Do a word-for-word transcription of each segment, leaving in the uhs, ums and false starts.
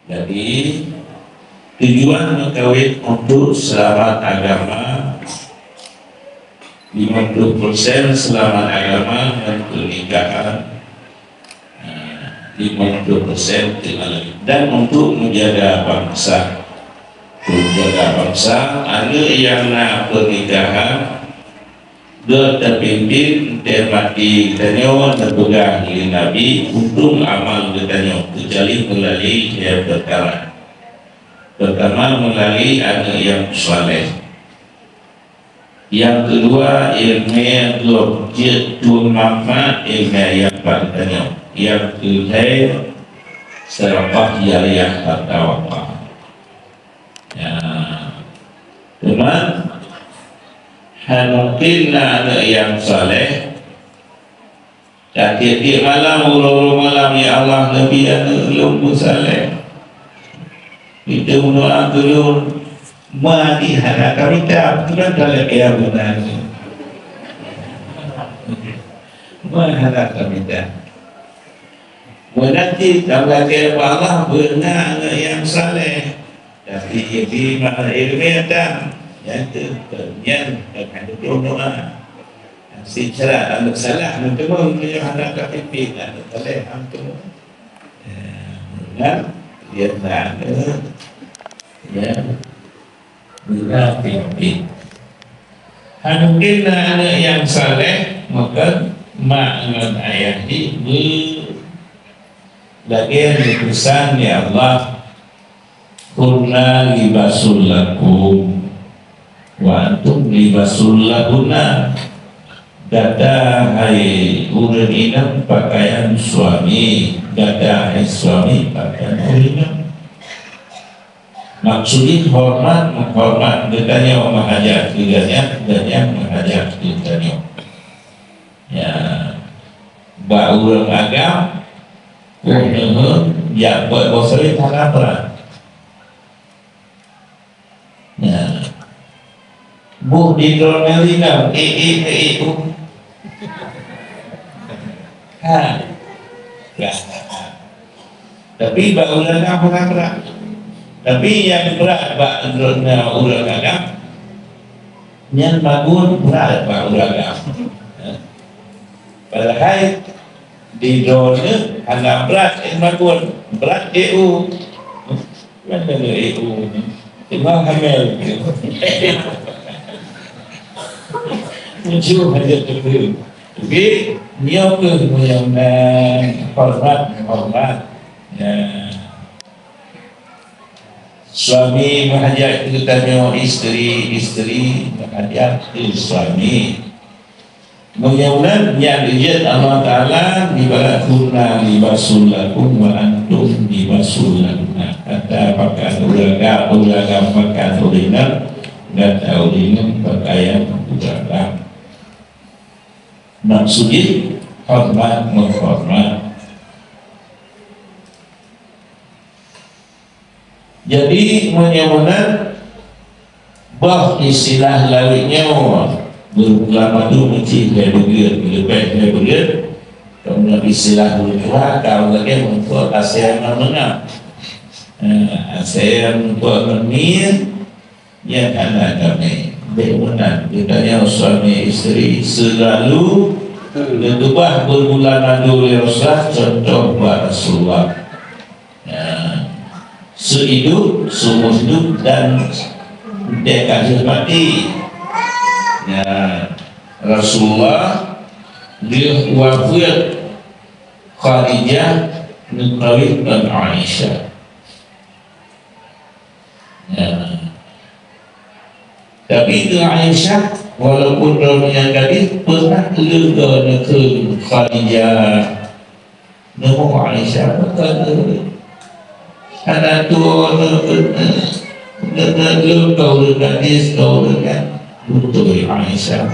Jadi, tujuan meukawen untuk seulamat agama, lima puluh persen seulamat agama ngon peunikahan, eh, lima puluh persen teungoh lagèe, dan untuk menjaga bangsa. Untuk menjaga bangsa, aneuk nyang na peunikahan, Geutanyoe tapimpén, teumaté geutanyoe teupeugah lé Nabi, "Untông amal geutanyoe keucuali meulalui lhèe peukara. Peurtama, meulalui aneuk nyang saleh. Nyang keudua, ileumèe gob jeuet tueng manfaat ileumèe nyan bak geutanyoe. Nyang keulhèe, sedekah jariah atau wakaf." Ya. Teuma, hana mungken na aneuk nyang saleh, ka tiep-tiep malam, uroe-uroe malam, "Ya Allah, neubi aneuk lôn meusaleh. Neubi doa keu lôn." Meunan hana ka mita, bukan saleh keu aneuk. Meunan hana ka mita. Meunan cit, ka meulakèe bak Allah, beuna aneuk nyang saleh. Tapi, jadi, makna ileumèe nyan, nyan tu, nyan, nyan, doa. Seucara aneuk saleh, aneuk teuma, meunyoe hana ka pimpin, aneuk saleh, aneuk teuma. Ya, beuna, ya, beuna, ya, beuna pimpin. Hana mungken na aneuk nyang saleh, maka mak ngon ayah jih beu-, lagèe neupeusan lé Allah, "Hunna libasul lakum, wa antum libasul lahunna." Gata, hai ureueng inong, pakaian suami, gata, hai suami, pakaian ureueng inong. Maksud jih horeumat, meuhoreumat, geutanyoe meuhajat keu gobnyan, gobnyan meuhajat keu geutanyoe. Ya. Bak ureueng agam, ureueng neuheun, jak buet boh saweue hana brat. Ya. Boh di droeneuh ringan, eh, eh, eh, eh, oh. Ha. Ya. Tapi bak ureueng agam hana brat. Tapi nyang brat bak droeneuh ureueng agam, nyan magun brat bak ureueng agam. Padahai di droeneuh hana brat, eh, magun, brat di u. Mana di u? Teuma hamil. Tujoh hana teupeu. Jadi, nyoe keuh meunyoe horeumat, horeumat. Ya. Suami meuhajat keu geutanyoe, istri, istri meuhajat keu suami. Meunyoe meunan, nyan jeuet Allah Taala, "Ibarat hunna libasul lakum wa antum libasul lahunna." Gata pakaian ureueng agam, ureueng agam pakaian ureueng inong, gata ureueng inong pakaian ureueng agam. Maksud jih, horeumat meuhoreumat. Jadi, meunyoe meunan, bah istilah lawét nyoe, beureugulang madu meucih lhèe beugeuet, leubeh lhèe beugeuet, kamoe istilah ureueng tuha, ka lagèe meutuah asèe ngon meungab. Eh, asèe meutuah ngon miet, Nyan hana damé. Bèk meunan, geutanyoe suami istri seulalu geukeubah beureugulang madu lé Rasulullah, contoh bak Rasulullah. Ya. Seuidup, seumur hidup dan dèk ka jeuet maté. Ya. Rasulullah lheueh wafeuet Khadijah neukawén ngon Aisyah. Ya. Tapi keu Aisyah, walaupun droeneuh nyang gadis, peunah leuga neukheun Khadijah. Neumoe Aisyah, "Pakon leueh? Hana tuwoe neuh, neuh, neuh, neuh lôn ka ureueng gadis, ka ureueng nyan." Beutôi Aisyah.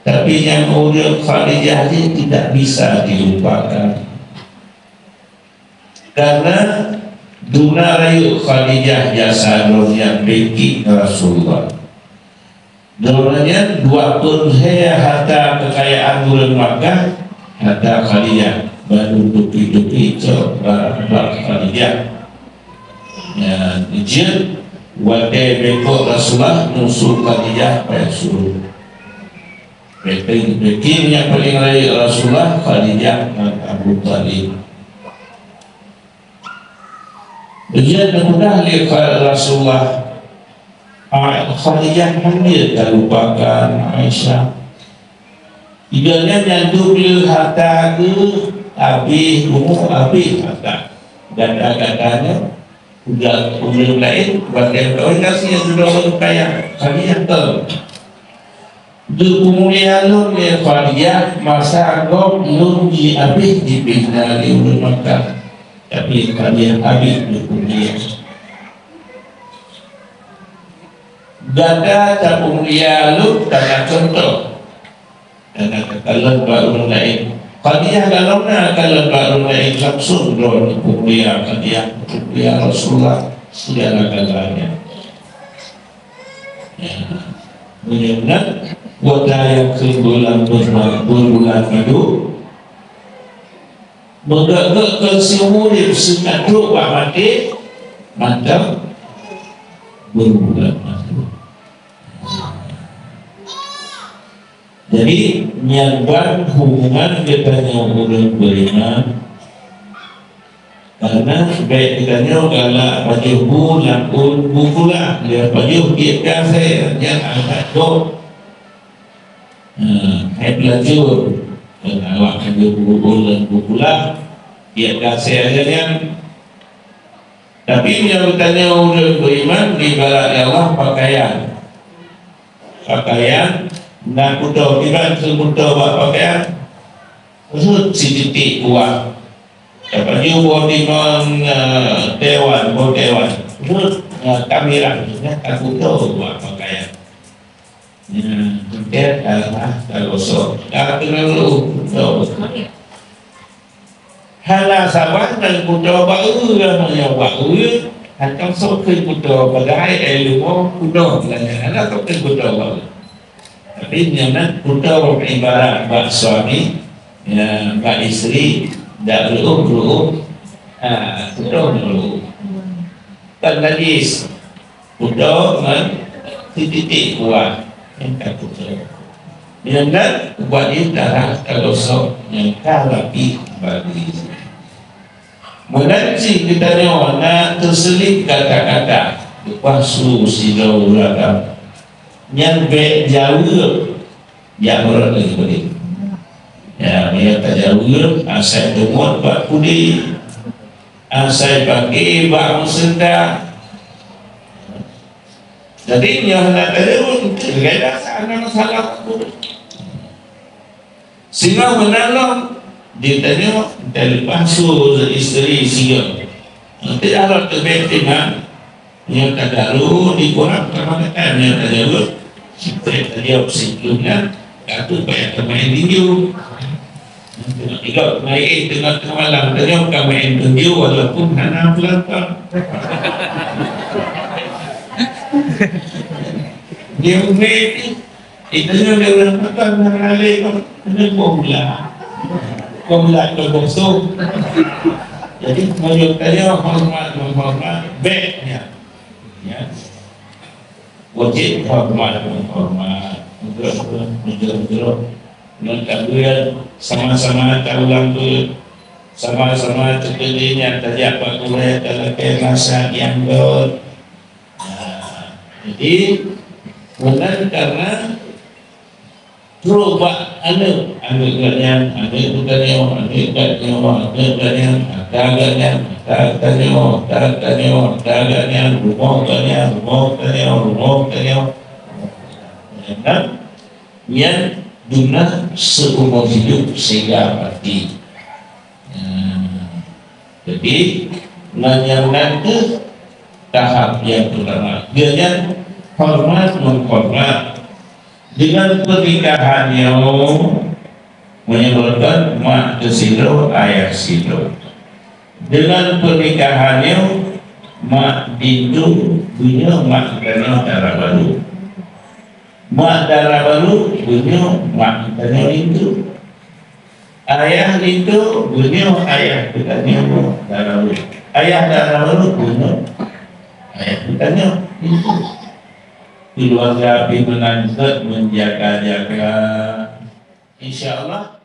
Tapi nyang ureueng Khadijah jih tidak bisa dilupakan. Karena duna rayeuk Khadijah jasa droeneuh nyang peuki ngon Rasulullah. Droeneuh nyan dua peureulèe harta keukayaan ureueng Makkah, harta Khadijah, baru tuki-tuki cok bak Khadijah. Nyan jeuet watèe bengkok Rasulullah musoh Khadijah payah suruh. Bèk, bèk, nyang paleng rayeuk Rasulullah, Khadijah ngon Abu Thalib. Lheueh geupeugah lé Kha-, Rasulullah, a, Khadijah hana talupakan Aisyah. Ibarat nyan, nyan dum le harta geuh, habéh umu, habéh harta. Gata-gata nyan, udah ureueng laén, bahkan kawin kasih yang sudah orang kaya, Khadijah tahu. Geupeumulia lôn lé Khadijah masa gob lôn jihabéh jipinah lé ureueng Makkah, tapi Khadijah habéh geupeumulia. Gata tapeumulia lôn kana contoh, kana takalon bak ureueng laén. Khadijah kalau na kalon bak ureueng laén, langsung droe jipeumulia Khadijah, jipeumulia Rasulullah, segala-galanya. Ya. Meunyoe na, watèe nyang keu bulan, bulan madu, meugèt-gèt keu si ureueng seungat trok bak maté, mantong bulan madu. Jadi, nyan ban hubungan geutanyoe ureueng beriman. Karena bèk geutanyoe galak pajoh bu lam ôn bu pula, ya pajoh tiep dasai nyang agak gob. Nah, hai pelacur, kan awak pajoh bu ôn lam bu pula, tiep dasai aja nyan. Tapi meunyoe geutanyoe ureueng beriman, ibarat Allah pakaian. Pakaian, na kuto, kiban keu kuto bak pakaian, rhot sititik kuah. Tapajoh boh timon, eh, dewan, boh dewan. Rhot, eh, kamirah, nyan takuto bak pakaian. Nyan, teuntèe, ah, tagosok. Ka keuneuk kuto. Hana saban ngon kuto baeu, ngon nyang baeu, hantom sok keu kuto, padahai ilmu kuno, hana sok keu kuto baeu. Tapi nyan kuto ibarat bak suami, ya, bak isteri, dak reuôh-reuôh, ha, kuto reuôh. Kan najis. Kuto ngon sititik kuah nyang ka kuto. Nyang na ubat jih darah ka gosok nyang ka rapi bagi. Meunan cit geutanyoe na teuseulib kata-kata, leupah su sidroe ureueng agam. Nyan bèk jaweueb. Jak meurot lé keudéh. Ya, meunyoe tajaweueb, asai teumot bak keudéh, asai pake bak meuseunda. Jadi, nyoe hana tajaweueb, enteuk lagèe dasar hana masalah. Singoh meunan lom, ditanyoe, taleupah su isteri singoh. Nanti arot teubèk teuma, Nyoe tagaru di kurang kebanyakan nyoe tajaweueb. Sipai tajaweueb siklum nyan, ka tu payah tamaén tinju. Tiga main tengah-tengah malam, tajaweueb ka main tinju walaupun hana peulantang. Dia umé ni, Itu nyoe lé ureueng Batak nyang alé kok keuneuk boh blah. Boh blah keu boh sôk. Jadi, meunyoe tanyoe horeumat-meuhoreumat, bèk nyan. Ya. Wajéb horeumat meuhoreumat. Meujroh-meujroh. Ngon tabeuet, sama-sama taulang beuet. Sama-sama teukeudi nyan tajak bak gurèe talakèe masa nyang göt. Nah, jadi, meunan karena trok bak aneuk, aneuk geuh nyan, aneuk geutanyoe, aneuk geutanyoe, aneuk geuh nyan, ata geuh nyan, ata geutanyoe, ata geutanyoe, ata geuh nyan, rumoh geuh nyan, rumoh geutanyoe, rumoh geutanyoe. Nyan, nyan dumna seumur hidup sehingga mati. Nah, jadi, ngon nyang nan kheueh tahap nyang peutama. Geuh nyan horeumat meuhoreumat. Deungon peunikahan nyoe meunyoe mak teuh sidroe, ayah sidroe. Deungon peunikahan nyoe mak linto, beunyoe mak geutanyoe dara barô. Mak dara barô, beunyoe mak geutanyoe linto. Ayah linto, beunyoe ayah geutanyoe dara barô. Ayah dara barô, beunyoe Ayah teutanyoe. Keluarga pih meunan zat menjaga-jaga. Insya Allah,